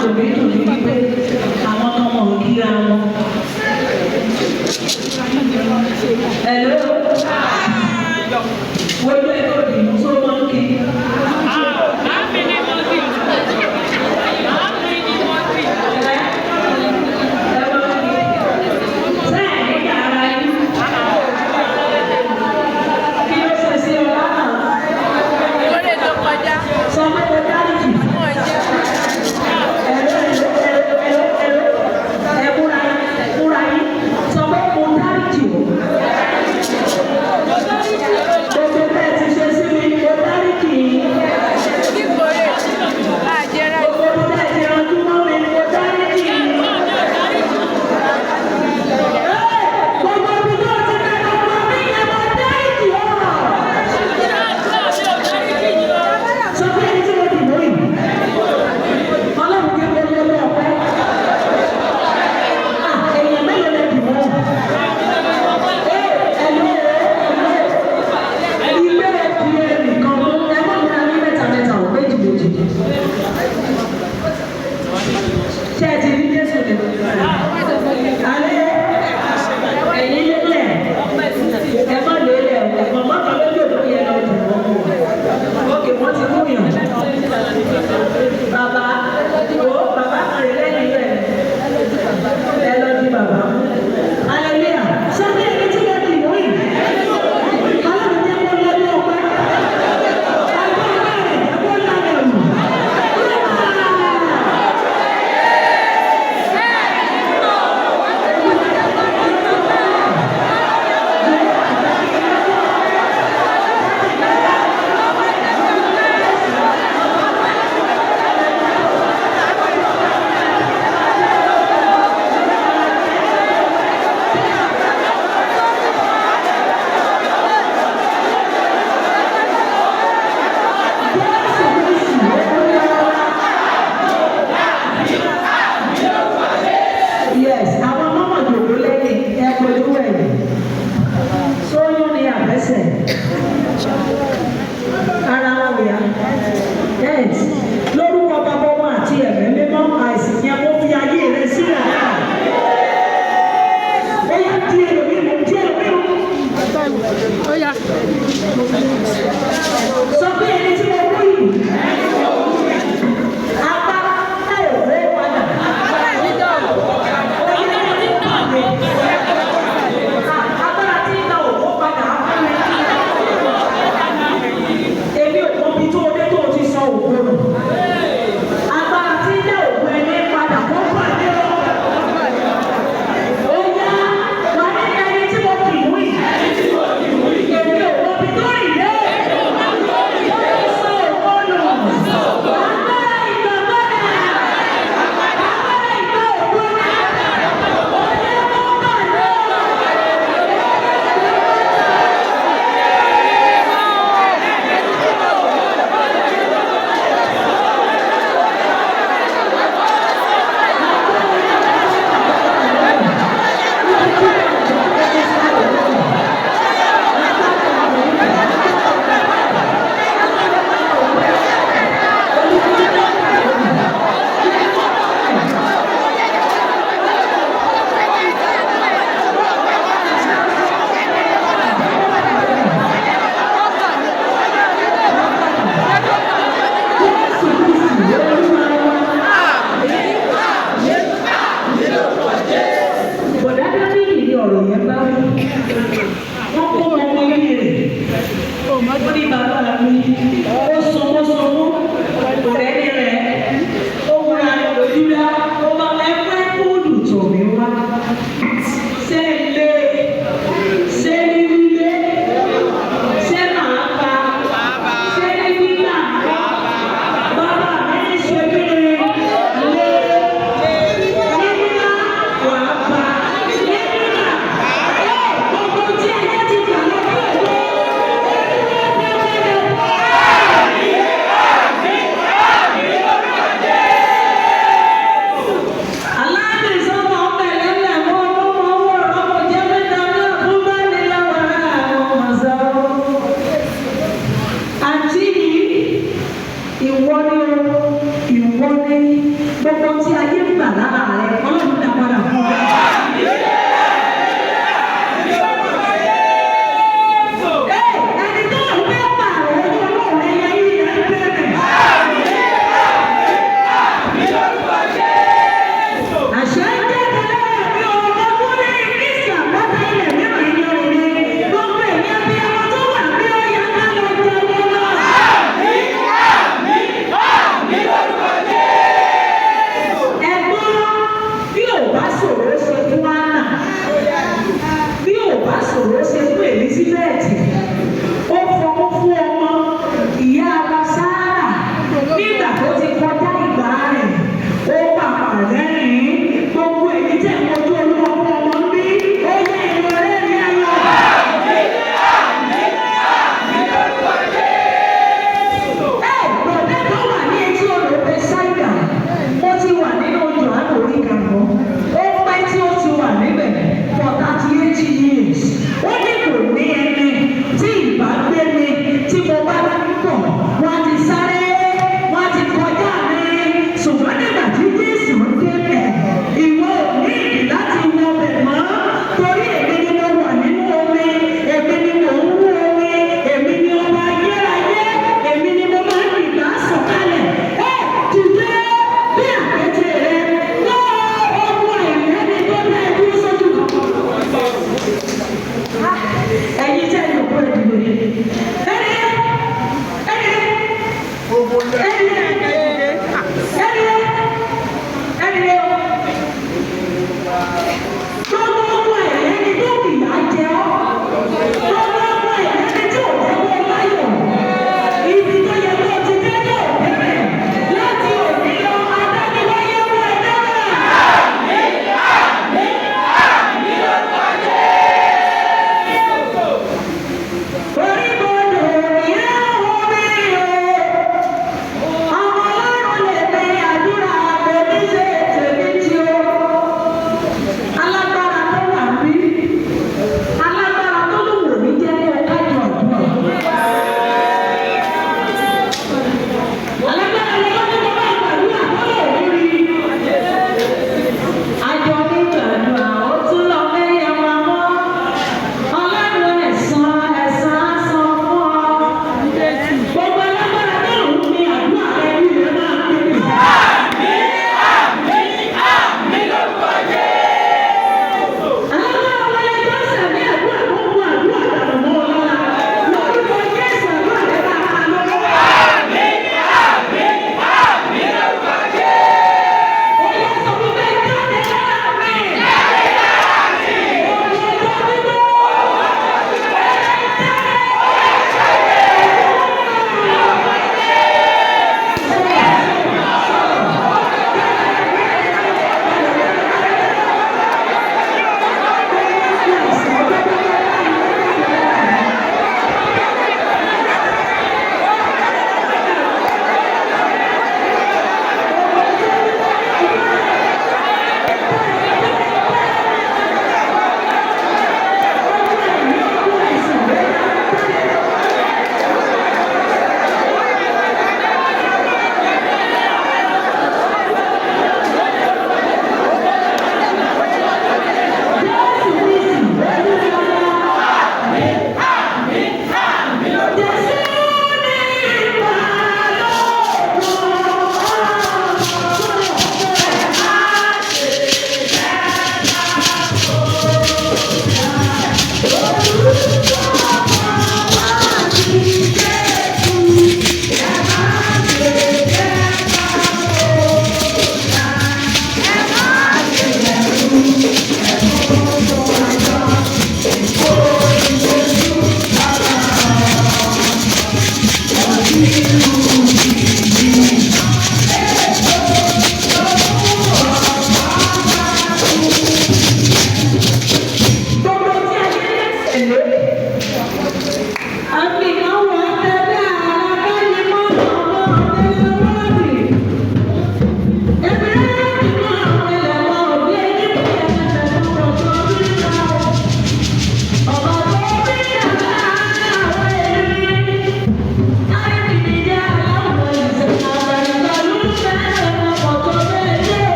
àpò mi dùn ní wípé àwọn kan mọ̀ ń kíra wọn. Hello? Wojú ẹ tó dì mú tó mọ́ ń kí. Ẹ ẹ mọ́ ń kí. Sẹ́ẹ̀ nígbà ara yín. Kí ló ṣe sí ọ lánàá? Ìkórè tó kọjá, Sọ pé mo dáríjì. wọ́n jẹ́ Ẹ̀rọ ẹ̀rọ ẹ̀rọ.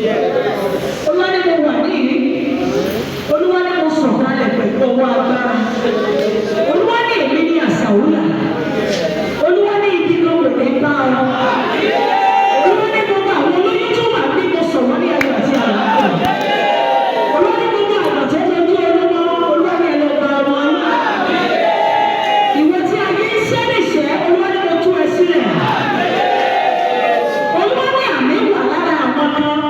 Olúwa ní mo wà níyìí. Olúwa ní mo sọ̀kalẹ̀ pẹ̀lú ọwọ́ agbára. Olúwa ní èmi ní àṣàwùlà. Olúwa ní ibi kan kò ní bá ọ. Olúwa ní gbogbo àwọn olóyún tó wà bí mo sọ̀rọ̀ ní ayọ̀ àti àlàáfíà. Olúwa ní gbogbo àgbà tó ń lójú ọlọ́mọ. Olúwa ní ẹ lọ gba ọmọ ayé. Ìwọ tí ayé ń ṣẹ́ nìṣẹ́, Olúwa ní mo tú ẹ sílẹ̀. Olúwa ní àmì wà lára àwọn kan.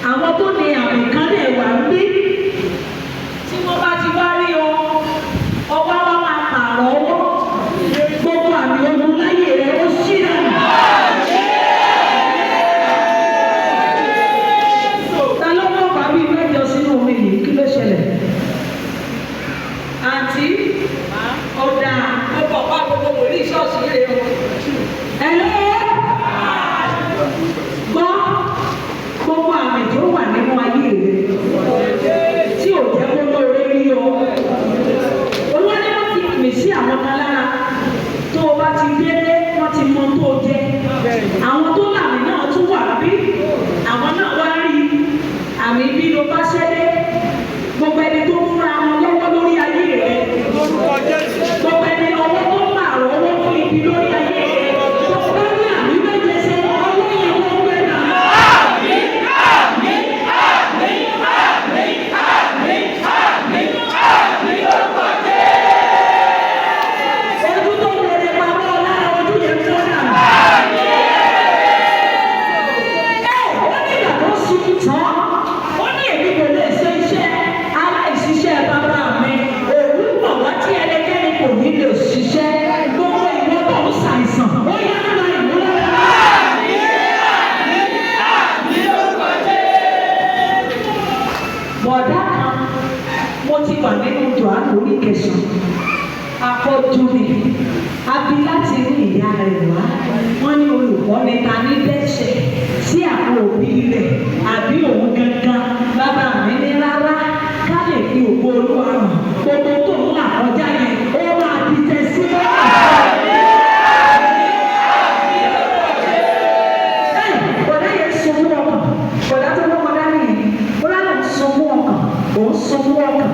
Àwọn tó ní àmì kan lè wà ń bí. Tí wọ́n bá ti wá rí ọ, ọwọ́ wa máa pààrọ̀ ọwọ́. Gbogbo àmì ogun láyé rẹ̀ ó ṣí dànù. Ta ló mọ̀ pa bíi mẹ́jọ sínú omi yìí? Kí ló ṣẹlẹ̀? Àǹtí, ó dáa, ó bọ̀ wá gbogbo wòlíì ṣọ́ọ̀ṣì rẹ̀ o. Ẹ lọ́wọ́ gbọ́ gbogbo àmì tó wà nínú ayé rẹ tí ò jẹ́ kó lóore rí ọ. Olúwa ní wọ́n ti mì sí àwọn kan lára tó o bá ti délé wọ́n ti mọ tó o jẹ. Àwọn tó làmì náà tún wà bí àwọn náà wá rí àmì bí ló bá ṣẹ́dé. Gbogbo ẹni tó fúnra wọn lọ́wọ́ lórí ayé rẹ. Gbogbo ẹni ọwọ́ tó pààrọ̀ ọwọ́ fún ibi lórí ayé rẹ. Tó bá ní àmì méje ṣe ọwọ́ yẹn kó gbẹ náà. Ojú tó wọlé pamọ́ lára ojú yẹn tó dà. Ẹ ó ní ìgbà tó sun tán, ó ní èmi kò lè ṣe iṣẹ́ aláìṣiṣẹ́ bàbá mi. Òun pọ̀ wá tí ẹnikẹ́ni kò ní lè ṣiṣẹ́. Gbogbo ìwọ tó ń ṣàìsàn, ó yá nínú ìmúlára. Bọ̀dá kan, mo ti wà nínú Jòhánù orí kẹsàn-án. Afọ́jú ni, a bí láti inú ìyá rẹ̀ wá. Wọ́n ní olùkọ́ ni ta ní dẹ́ṣẹ̀ sí àwọn òbí rẹ̀ àbí òun gangan. Bàbá mi ní rárá ká lè fi ògo Olúwa hàn. Gbogbo tó ń là kọjá yẹn, ó máa di tẹ̀sí Bọ̀dá yẹn sunkún ọkàn. Bọ̀dá tó lọ́kọ dání yẹn. Bọ́lá náà sunkún ọkàn. Òun sunkún ọkàn.